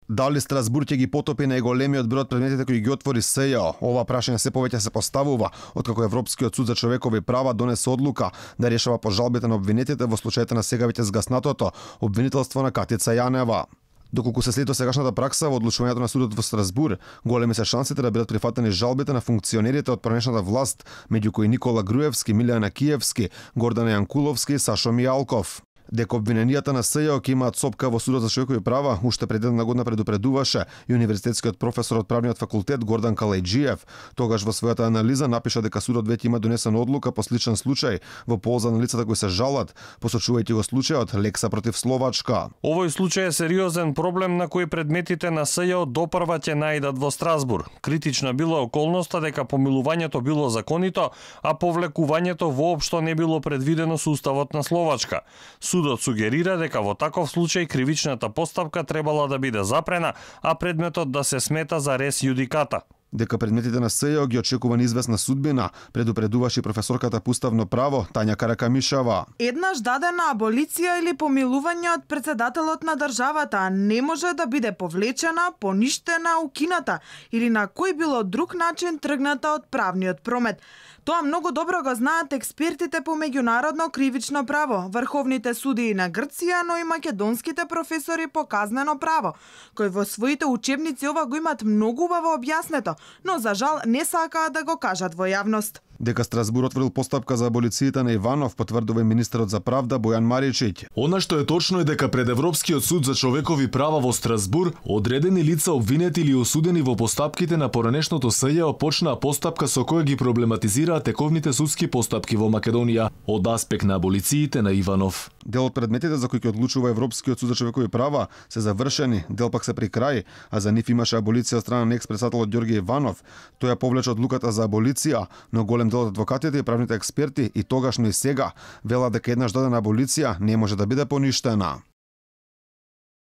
Дали Страсбург ќе ги потопи најголемиот број од предметите кои ги отвори СЈО? Ова прашање се повеќе се поставува откако Европскиот суд за човекови права донесе одлука да решава по жалбите на обвинетите во случаите на сегавите згаснатото обвинителство на Катица Јанева. Доколку се следи сегашната пракса во одлучувањето на судот во Страсбург, големи се шансите да бидат прифатени жалбите на функционерите од пранешната власт, меѓу кои Никола Груевски, Милјана Киевски, Гордан Јанкуловски и Сашо Мијалков. Дека обвиненијата на СЈО ќе имаат сопка во судот за човекови права, уште пред една година предупредуваше и универзитетскиот професор од правниот факултет Гордан Калајџиев. Тогаш во својата анализа напиша дека судот веќе има донесена одлука по сличен случај во полза на лицата кои се жалат, посочувајќи го случајот Лекса против Словачка. Овој случај е сериозен проблем на кој предметите на СЈО допрва ќе наидат во Страсбург. Критична била околноста дека помилувањето било законито, а повлекувањето воопшто не било предвидено со уставот на Словачка. Судот сугерира дека во таков случај кривичната постапка требала да биде запрена, а предметот да се смета за рес јудиката. Дека предметите на СЈО ги очекува неизвестна судбина, предупредуваше професорката по уставно право Тања Каракамишева. Еднаш дадена аболиција или помилување од председателот на државата не може да биде повлечена, поништена, укината или на кој било друг начин тргната од правниот промет. Тоа многу добро го знаат експертите по меѓународно кривично право, врховните судии на Грција, но и македонските професори по казнено право, кои во своите учебници ова го имат многу убаво објаснето, но за жал не сакаат да го кажат во јавност. Дека Страсбург отворил постапка за аболицијата на Иванов, потврдува и министерот за правда Бојан Маричиќ. Она што е точно е дека пред Европскиот суд за човекови права во Страсбург, одредени лица обвинети или осудени во постапките на поранешното СЈО почнаа постапка со која ги проблематизираат тековните судски постапки во Македонија од аспект на аболициите на Иванов. Дел од предметите за кои ќе одлучува Европскиот суд за човекови права се завршени, дел пак се при крај, а за нив имаше аболиција од страна на екс-председателот Ѓорѓе Иванов. Тој ја повлече одлуката за аболиција, но голем дел од адвокатите и правните експерти и тогашно и сега велат дека еднаш дадена аболиција не може да биде поништена.